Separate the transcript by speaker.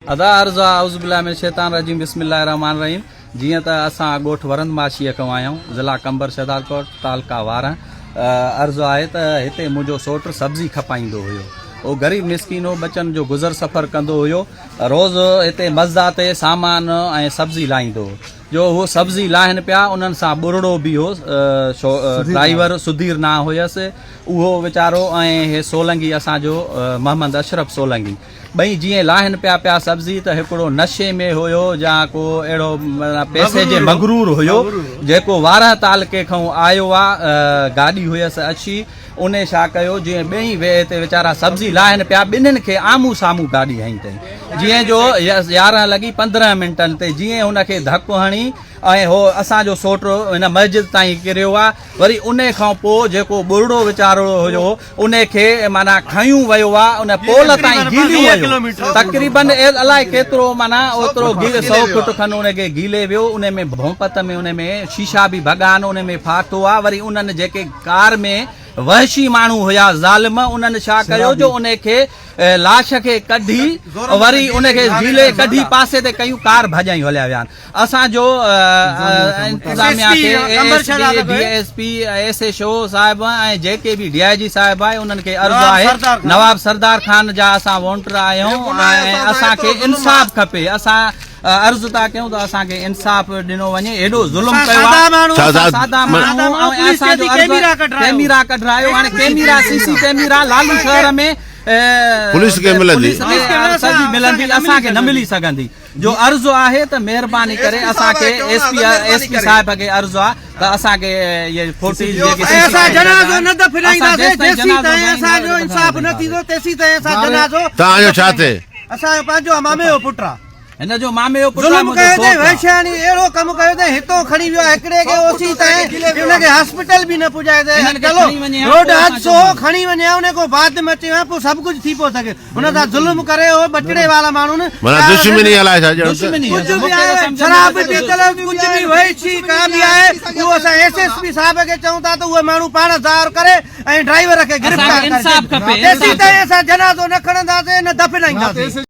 Speaker 1: ادا عرض آ اعوذ بالله من الشيطان الرجيم بسم الله الرحمٰن الرحيم جيئن ته اسان ڳوٺ ورند ماشيء کان آهيون ضلع قمبر شهدادڪوٽ تعلقه وارهه عرض آهي ته هتي منهنجو سوٽ سبزي کپائيندو هيو اهو غريب مسڪين هو ٻچن جو گذر سفر ڪندو هيو روز هتي مزدا تي سامان ۽ سبزي لاهيندو هو جو هو سبزي لاهن پيا انهن سان ٻرڙو به هو ڊرائيور سڌير نانء هيس اهو ويچارو ۽ هي سولنگي اسان جو محمد اشرف سولنگي ٻئي جيئن لاهن پيا پيا سبزي ته هڪڙو نشي ۾ هيو يا ڪو اهڙو معنيٰ پئسي جي مغرور هيو جيڪو وارهه تعلقي کان آيو آ گاڏي هيس اڇي انهي ڇا ڪيو جيئن ٻئي ويهه تي ويچارا سبزي لاهن پيا ٻنهين کي آمهون سامهون گاڏي هنئي تئين جيئن جو 11 لڳي 15 منٽن تي جيئن هن کي ڌڪ هڻي ۽ هو اسان جو سوٽ هن مسجد تائين ڪريو آ وري انهي کان پوء جيڪو ٻرڙو ويچارو هيو انهي کي معنيٰ کنيون ويو آ ان پول تائين گيليون ويو تقريبن الائي ڪيترو معنيٰ اوترو گيل سو فٽ کن ان کي گيلي ويو انهي ۾ ڀونپت ۾ انهي ۾ شيشا به ڀڳا آهن انهي ۾ ڦاٿو آ وري انهن جيڪي ڪار ۾ وحشي ماڻهو هيا ظالم انهن ڇا ڪيو جو انهي کي لاش کي ڪڍي وري انهي کي گيلي ڪڍي پاسي تي ڪيون ڪار ڀڄايون هليا ويا آهن. اسان جو انتظاميا کي A S P, D S P, S H O صاحب ۽ جيڪي به ڊي I جي صاحب آهي انهن کي عرض آهي نواب سردار خان جا اسان وونٽر آهيون ۽ اسان کي انصاف کپي اسان عرض ٿا ڪيون ته اسان کي انصاف ڏنو وڃي ايڏو ظلم ڪيو آهي سادا ماڻهو ۽ اسان جو عرض ڪيميرا ڪڍرايو هاڻي ڪيميرا سي سي ڪيميرا لالو شهر ۾
Speaker 2: پوليس کي ملندي
Speaker 1: پوليس کي ملندي اسان کي نه ملي سگهندي جو عرض آهي ته مهرباني ڪري اسان کي ايس پي ايس پي صاحب کي عرض آ ته اسان کي اهي فوٽيج جيڪي
Speaker 3: ۽ اسان جنازو نه دفنائينداسين جيسين تائين اسان جو انصاف نه ٿيندو تيسين تائين اسان جنازو
Speaker 2: توهان جو ڇا ٿئي؟
Speaker 3: اسان جو پنهنجو مامي جو پٽ آ.
Speaker 1: هن جو مامي جو پٽ آ
Speaker 3: ظلم
Speaker 1: منهنجو
Speaker 3: ڪيو
Speaker 1: سوٽ
Speaker 3: اٿئي
Speaker 1: آ.
Speaker 3: وحشياڻي اهڙو ڪم ڪيو اٿئي هتو کڻي ويو آ هڪڙي کي اوسي تائين ان کي هاسپيٽل به نه پڄائي اٿئي
Speaker 1: هنن کي
Speaker 3: چلو
Speaker 1: کڻي وڃي ها
Speaker 3: روڊ
Speaker 1: پوء اسان
Speaker 3: حادثو هو
Speaker 1: چوندا.
Speaker 3: کڻي وڃي ها ان کان بعد ۾ اچي ها پوء سڀ ڪجهه ٿي پيو سگهي. هن سان ظلم ڪري اهو ٻچڙي وارا ماڻهو نه
Speaker 2: معنيٰ دشمني الائي ڇا ڄڻ ته.
Speaker 1: دشمني آهي
Speaker 3: ڪجهه
Speaker 1: مون
Speaker 3: به
Speaker 1: کي ته
Speaker 3: آهي
Speaker 1: سمجهه ۾
Speaker 3: شراب
Speaker 1: نٿو اچي.
Speaker 3: پيتل ڪجهه به وحشي ڪا به آهي اهو اسان ايس ايس پي صاحب کي چئون ٿا ته اهي ماڻهو پاڻ ظاهر ڪري ۽ ڊرائيور کي
Speaker 1: اسان
Speaker 3: گرفتار
Speaker 1: کي
Speaker 3: ڪري
Speaker 1: انصاف کپي
Speaker 3: تيسين
Speaker 1: انصاف
Speaker 3: تائين اسان جنازو نه کڻنداسين نه دفنائينداسين.